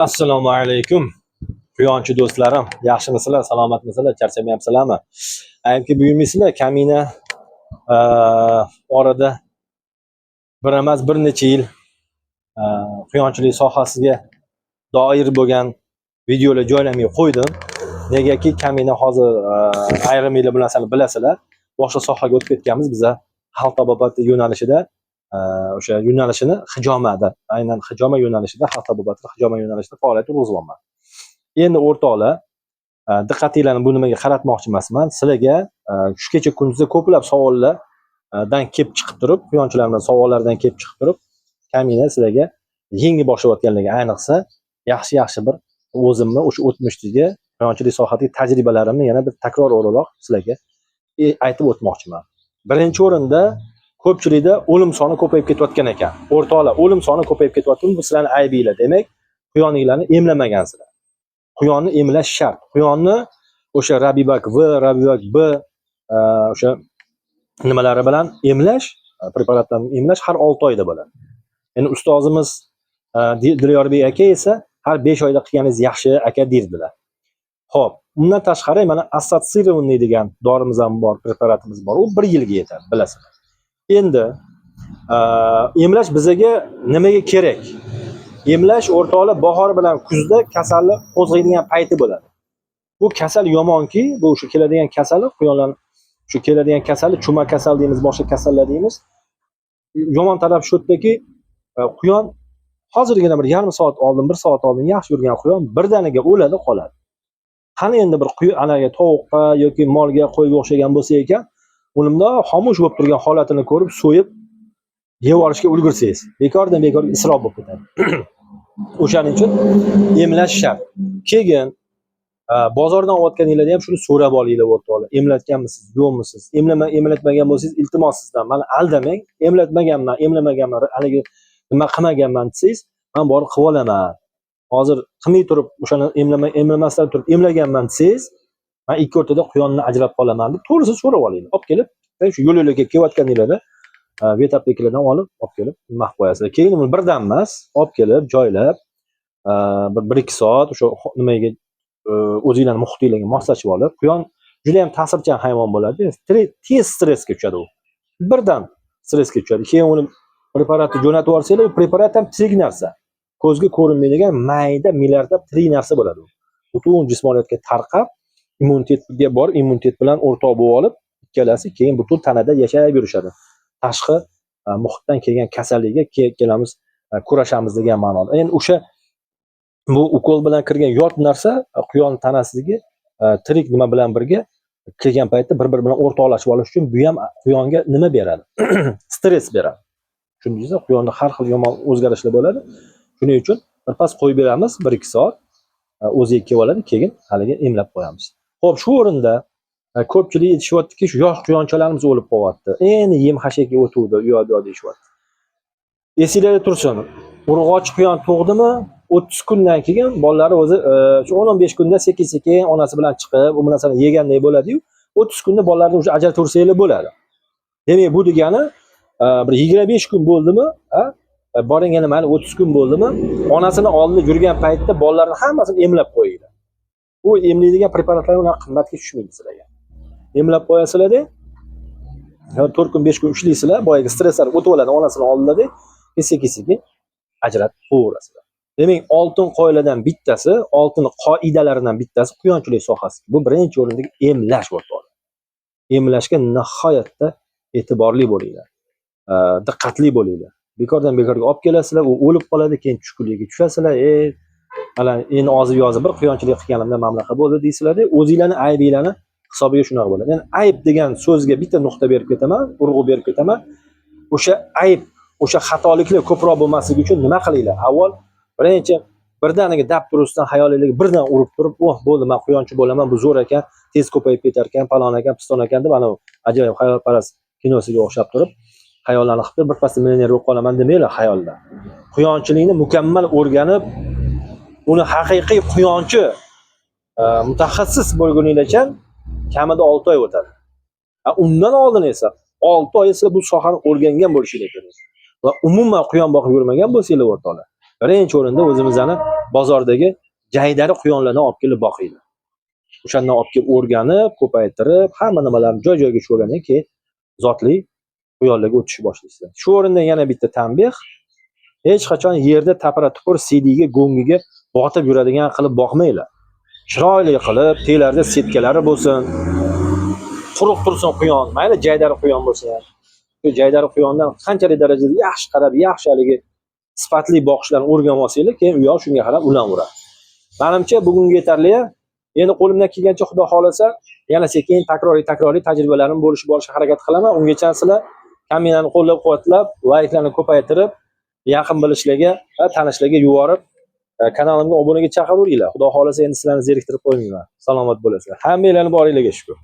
Assalomu alaykum. Quyonchi do'stlarim, yaxshimisizlar, salomatmisizlar, charchamayapsizlarmi? Aytib buyurmaysizlar, kamina orada bir emas, bir necha yil quyonchilik sohasiga doir bo'lgan videolar joylamay qo'ydim. Negaki kamina hozir ayriminglar bu narsani bilasizlar. Boshqa sohaga o'tib ketganmiz. Biza xalq tabobati yo'nalishida o'sha yo'nalishini hijomada, aynan hijoma yo'nalishida, xalq tabobati hijoma yo'nalishida faoliyat yurg'izyapman. Endi o'rtoqlar, diqqatinglarni bu nimaga qaratmoqchi emasman. Sizlarga shu kecha kunduzda ko'plab savollardan kelib chiqib turib, quyonchilardan savollardan kelib chiqib turib, kamina sizlarga yangi boshlayotganlarga ayniqsa yaxshi-yaxshi bir o'zimni o'sha o'tmishdagi quyonchilik sohasidagi tajribalarimni yana bir takror o'laroq sizlarga aytib o'tmoqchiman. Birinchi o'rinda ko'pchilikda o'lim soni ko'payib ketayotgan ekan. O'rtoqlar, o'lim soni ko'payib ketyapti, bu sizlarning aybinglar. Demak, quyoninglarni emlamagansizlar. Quyonni emlash shart. Quyonni o'sha Rabibak V, Rabibak B o'sha nimalari bilan emlash, preparatlarni emlash har 6 oyda bo'ladi. Endi ustozimiz Diyorbek aka esa har 5 oyda qilganingiz yaxshi aka derdilar. Xo'p, undan tashqari mana ассоциированный degan dorimiz ham bor, preparatimiz bor. U 1 yilga yetadi, bilasizlar. Endi emlash bizaga nimaga kerak? Emlash o'rtoqlar bahor bilan kuzda kasalni qo'zg'aydigan payti bo'ladi. Bu kasal yomonki, bu o'sha keladigan kasali, quyonlar shu keladigan kasali chuma kasal deymiz, boshqa kasallar deymiz. Yomon taraf shu yerdaki, quyon hozirgina bir yarim soat oldin, bir soat oldin yaxshi yurgan quyon birdaniga o'ladi, qoladi. Qani endi bir quyon anaga tovuqqa yoki molga, qo'yga o'xshagan bo'lsa ekan, uni bundoq xomush bo'lib turgan holatini ko'rib, so'yib yeb olishga ulgursangiz, bekordan bekor isrof bo'lib ketadi. O'shaning uchun emlash shart. Keyin bozordan olayotganinglarda ham shuni so'rab olinglar o'rtoqlar. Emlatganmisiz, yo'qmisiz? Emlatmagan bo'lsangiz, iltimos sizdan mani aldamang. Emlatmaganman, emlamaganman, haligi nima qilmaganman desangiz, men borib qilib olaman. Hozir qilmay turib, o'shani emlamasdan turib emlaganman desangiz, men ikki o'rtada quyonni ajrab qolaman deb to'g'risini so'rab olinglar. Olib kelib, shu yo'l yo'lakay kelayotganinglarda vetaptekalardan olib, olib kelib nima qilib qo'yasizlar. Keyin uni birdan emas, olib kelib, joylab, bir 1-2 soat o'sha nimaga o'zinglarni muhitinglarga moslashib olib, quyon juda ham ta'sirchan hayvon bo'ladi. Tez stressga tushadi u. Birdan stressga tushadi. Keyin uni preparatni jo'natib yuborsanglar, u preparat ham tirik narsa. Ko'zga ko'rinmaydigan mayda milliardlab tirik narsa bo'ladi u. Butun jismoniyatga tarqab, immunitetga borib, immunitet bilan o'rtoq bo'lib olib, ikkalasi keyin butun tanada yashab yurishadi. Tashqi muhitdan kelgan kasallikka ikkalamiz kurashamiz degan ma'noda. Endi o'sha bu ukol bilan kirgan yot narsa quyon tanasidagi tirik nima bilan birga kirgan paytda bir-biri bilan o'rtoqlashib olish uchun bu ham quyonga nima beradi? Stress beradi. Tushundingizmi? Quyonda har xil yomon o'zgarishlar bo'ladi. Shuning uchun birpas qo'yib beramiz, 1-2 soat o'ziga kelib oladi, keyin haligi emlab qo'yamiz. Xo'p, shu o'rinda ko'pchilik aytishyaptiki, shu yosh quyonchalarimiz o'lib qolyapti. Endi yem xashakka o'tuvdi, u yoq bu yoq deyishyapti. Esinglarda tursin, urg'ochi quyon tug'dimi, 30 kundan keyin bolalari o'zi shu 10-15 kunda sekin-sekin onasi bilan chiqib, u narsani yegandek bo'ladi-yu, 30 kunda bolalarni o'sha ajratib bo'ladi. Demak, bu degani bir 25 kun bo'ldimi, ha? Boring yana mana 30 kun bo'ldimi, onasini oldida yurgan paytda bolalarni hammasini emlab qo'yinglar. U emlaydigan preparatlar unaqa qimmatga tushmaydi sizlarga. Emlab qo'yasizlar-da, 4 kun 5 kun ushlaysizlar, boyagi stresslar o'tib oladi onasini oldida, sekin-sekin ajratib qo'yaverasizlar. Demak, oltin qoidalardan bittasi, oltin qoidalaridan bittasi quyonchilik sohasi. Bu birinchi o'rindagi emlash o'rtoqlar. Emlashga nihoyatda e'tiborli bo'linglar. Diqqatli bo'linglar. Bekordan bekorga olib kelasizlar, u o'lib qoladi, keyin tushkunlikka tushasizlar. Mana endi ozib yozib bir quyonchilik qilganimda mana bunaqa bo'ldi deysizlar-da, o'zinglarni aybinglarni hisobiga shunaqa bo'ladi. Endi ayb degan so'zga bitta nuqta berib ketaman, urg'u berib ketaman. O'sha ayb, o'sha xatoliklar ko'proq bo'lmasligi uchun nima qilinglar? Avval birinchi birdaniga dab turishdan xayolinglarga birdan urib turib, "Oh, bo'ldi, men quyonchi bo'laman, bu zo'r ekan, tez ko'payib ketar ekan, falon ekan, piston ekan" deb ana ajoyib xayolparast kinosiga o'xshab turib, xayollarni qilib turib, birpasda millioner bo'lib qolaman demanglar xayolda. Quyonchilikni mukammal o'rganib, uni haqiqiy quyonchi mutaxassis bo'lguninglarcha kamida 6 oy o'tadi. Undan oldin esa 6 oy sizlar bu sohani o'rgangan bo'lishinglar kerak. Va umuman quyon boqib yurmagan bo'lsanglar o'rtoqlar, Birinchi o'rinda o'zimizni bozordagi jaydari quyonlardan olib kelib boqinglar. O'shandan olib kelib o'rganib, ko'paytirib, hamma nimalarni joy-joyiga tushib olgandan keyin zotli quyonlarga o'tishni boshlaysizlar. Shu o'rinda yana bitta tanbeh: hech qachon yerda tapra-tupur siydiga, go'ngiga botib yuradigan qilib boqmanglar. Chiroyli qilib, taglarida setkalari bo'lsin, quruq tursin quyon, mayli jaydari quyon bo'lsa ham. Shu jaydari quyondan qanchalik darajada yaxshi qarab, yaxshi haligi sifatli boqishlarni o'rganib olsanglar, keyin u yoq shunga qarab ulanaveradi. Menimcha bugunga yetarli. Endi qo'limdan kelgancha, Xudo xolasa, yana sekin takroriy tajribalarim bo'lishib borishga harakat qilaman. Ungacha sizlar kaminani qo'llab-quvvatlab, layklarni ko'paytirib, yaqin bilishlarga va tanishlarga yuborib, kanalimga obunaga chaqiraveringlar. Xudo xolasa, endi sizlarni zeriktirib qo'ymayman. Salomat bo'lasizlar. Hammanglarni boringlarga shukur.